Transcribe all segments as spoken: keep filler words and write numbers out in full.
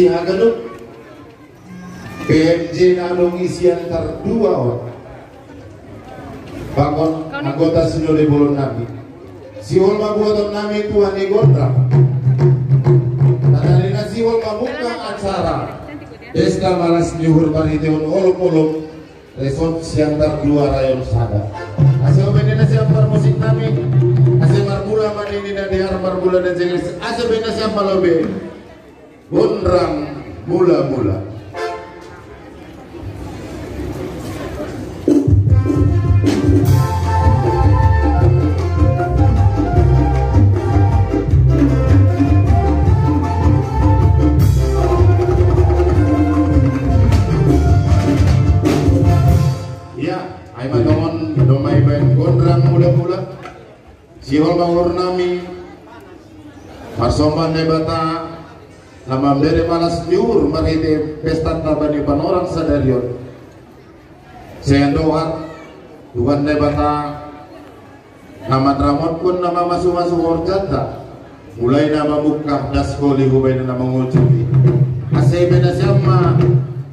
Haganup P M J na adong i Siantar dua on. Pakon anggota sinode bolon nami. Sihol ma buaton nami Tuhan i gondang. Tadalina sihol ma buka acara pesta malas ni uhur marhitehon olop-olop resort Siantar dua rayon sada. Ase ope nina sian parmusik nami, ase marmula ma nini na dear, marmula na jeges, ase ope nina sian palobe. Gondang mula-mula. Ya, ai ma tongon, domma ibaen gondang mula-mula. Sihol ma uhur nami marsomba Naibata na mambere malas ni uhur marhite pesta taba ni panorang sadari on. Sai andohar Tuhan Naibata na manramotkon na mamasu-masu horjanta, mulai na mamungka das holi hubaen na mangunjuti. Ase ibaen nasiam ma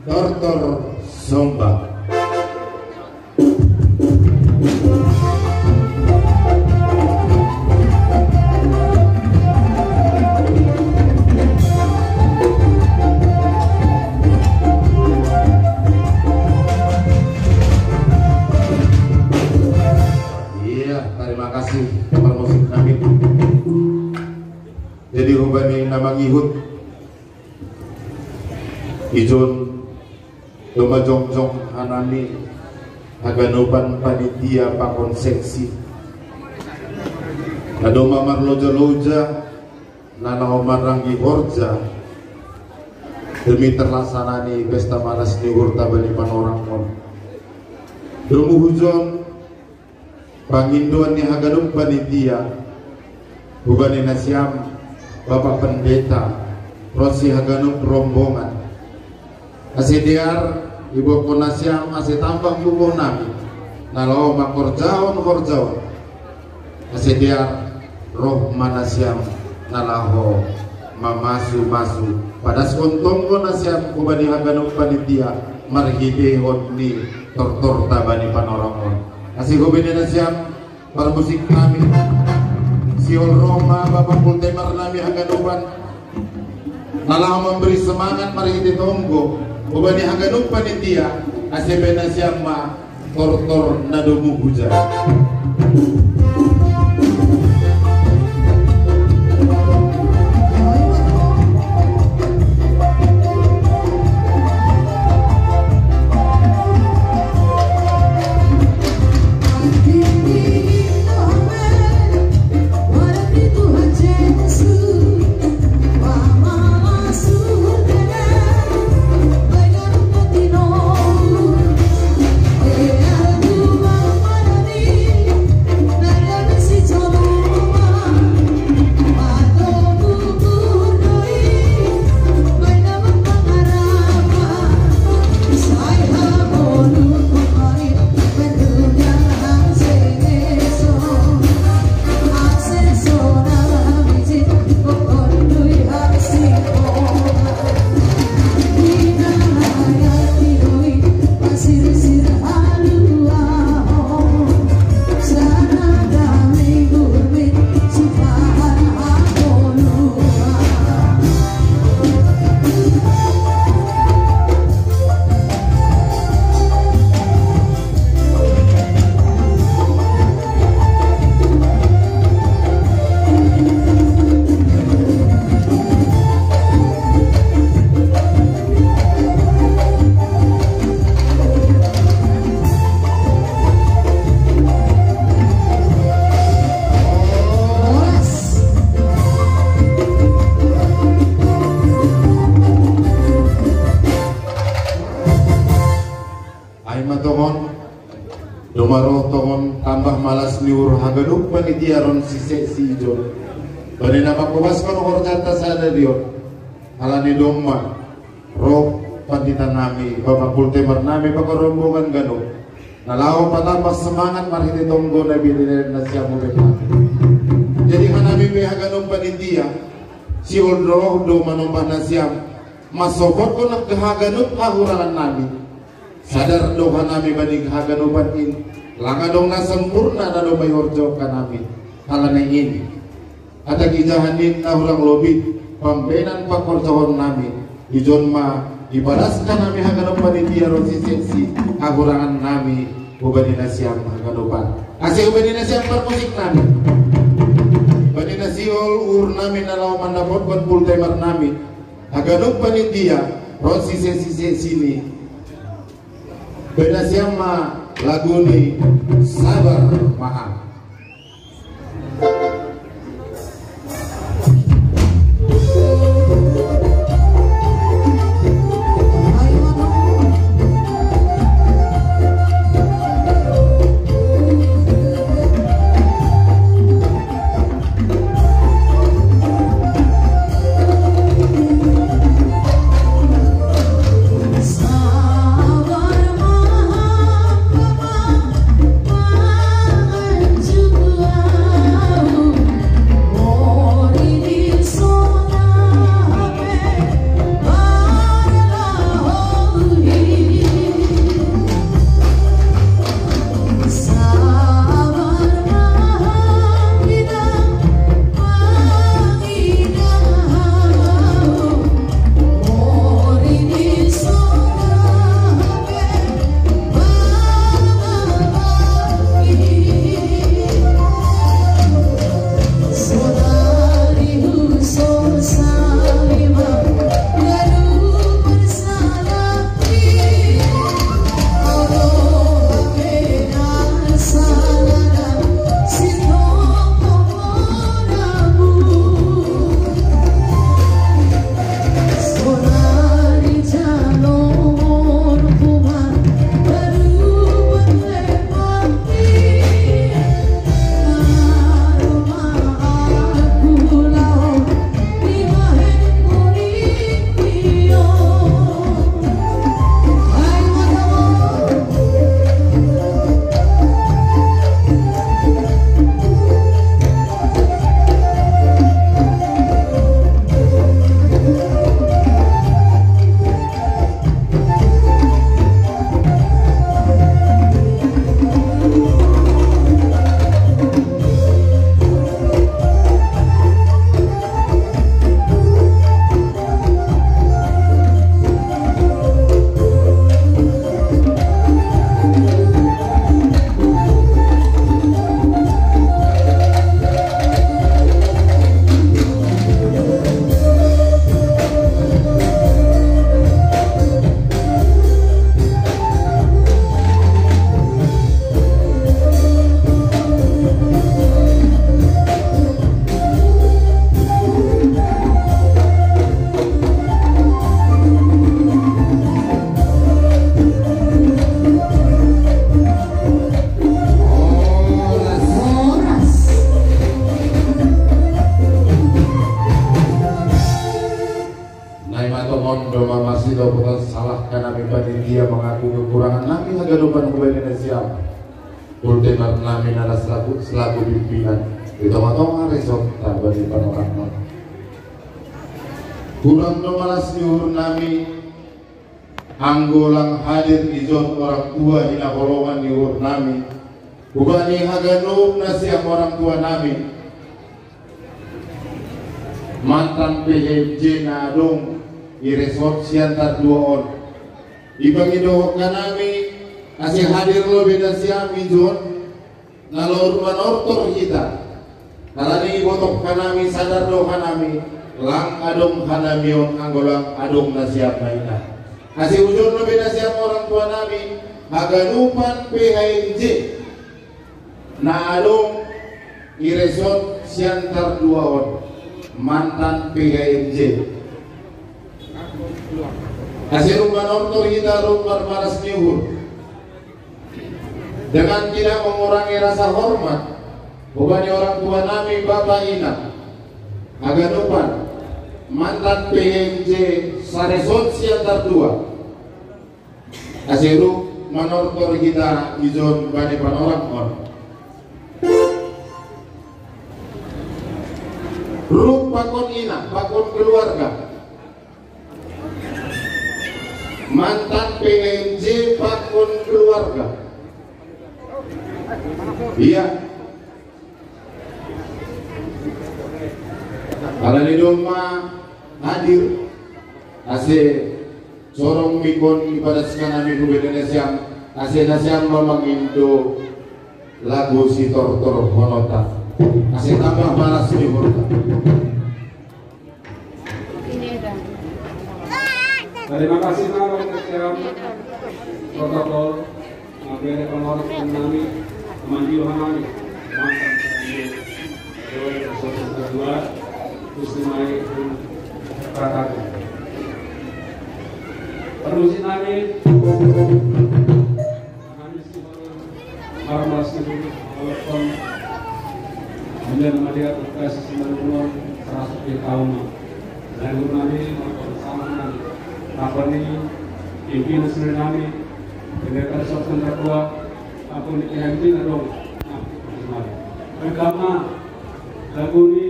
tortor somba. Iya, terima kasih parmusik nami. Jadi hubani na mangihut, ijon domma jongjong hanami haganupan panitia pakon seksi na domma marloja-loja na laho maranggi horja demi terlaksanani pesta malas ni uhur taba ni panorang on. Domu hujon pangindoan ni haganup panitia, hubani nasiam Bapak Pendeta ronsi haganup rombongan. Ase dear ibotkon nasiam ase tambah puho nami na laho mangkorjahon horja on. Ase dear roh ma nasiam na laho mamasu-masu padaskon tonggo nasiam hubani haganup panitia marhitehon ni tortor taba ni panorang on. Ase hubani nasiam parmusik nami, sihol roh ma Bapak Kultemer nami haganupan na laho mamberi semangat marhite tonggo hubani haganup panitia, ase ibaen nasiam ma tortor na domu hujan. Ai ma tongon, domma roh tongon tambah malas ni uhur haganup panitia ronsi seksi ijon. Bani na mangkobaskon horjanta sadari on. Alani domma roh pandita nami, Bapak Kultemer nami, pakon rombongan ganup. Na laho patambah semangat marhite tonggo na binaen nasiam hubani. Jadi hanami pe haganup panitia, sihol roh do manombah nasiam. Masopotkon haganup hahurangan nami. Sadar do hanami bani haganupan in, lang adong na sempurna na dob ai horjahon hanami. Halani in, hata gijahan in na hurang lobi pambahenan pangkorjahon nami, ijon ma ibalas hanami haganup panitia ronsi seksi hahurangan nami hubani nasiam haganupan. Ase hubani nasiam parmusik nami, bani na sihol uhur nami na laho mandapotkon full timer nami, haganup panitia ronsi seksi-seksi ni. Bahen nasiam ma lagu ni Sabar Mahang. Nai ma tongon do ma marsidohotan salah hanami panitia mangaku kekurangan nami haganupan hubani nasiam. Full timer nami na selaku, selaku pimpinan di tonga-tonga resortta bani panorang nami. Hurang do malas ni uhur nami, anggo lang hadir ijon orang tua hinaholongan ni uhur nami, hubani haganup nasiam orang tua nami, mantan P H M J na adong i resort Siantar dua on. Dipangidohon hanami ase hadir lobi nasiam ijon na laho manortor hita. Halani diboto hanami, sadar do hanami, lang adong hanami on anggo lang adong nasiam na ina. Ase ujon lobi nasiam orang tua nami, haganupan P H M J na adong i resort Siantar dua on, mantan P H M J. Ase rap manortor hita, rap marmalas ni uhur. Dengan tidak mengurangi rasa hormat hubani orang tua nami, bapa, ina, haganupan mantan P H M J saresort Siantar dua. Ase rap manortor hita ijon bani panorang on. Rap pakon ina, pakon keluarga. Mantan P N J pakon keluarga. Iya. Alani domma hadir, ase sorong mikon ipada sekanami hubeda nasiam, ase nasiam mamang indo lagu sitortor honota, ase tambah panas di honota. Terima kasih, Pak Sekjen protokol, Mabere Pengurus nami, Mandio Hanami, mantan Sekjen kedua, Kusnumai Pratata. Permisi nami, Marmas itu walaupun menjadi media tugas semua termasuk di tahun dan guru nami maupun sama apa ni pimpinan sendiri nami pendeta sosok terdua apa ni pimpinan dong pertama lagu ni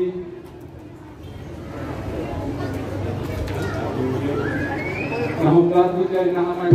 Nah, buat kita yang nama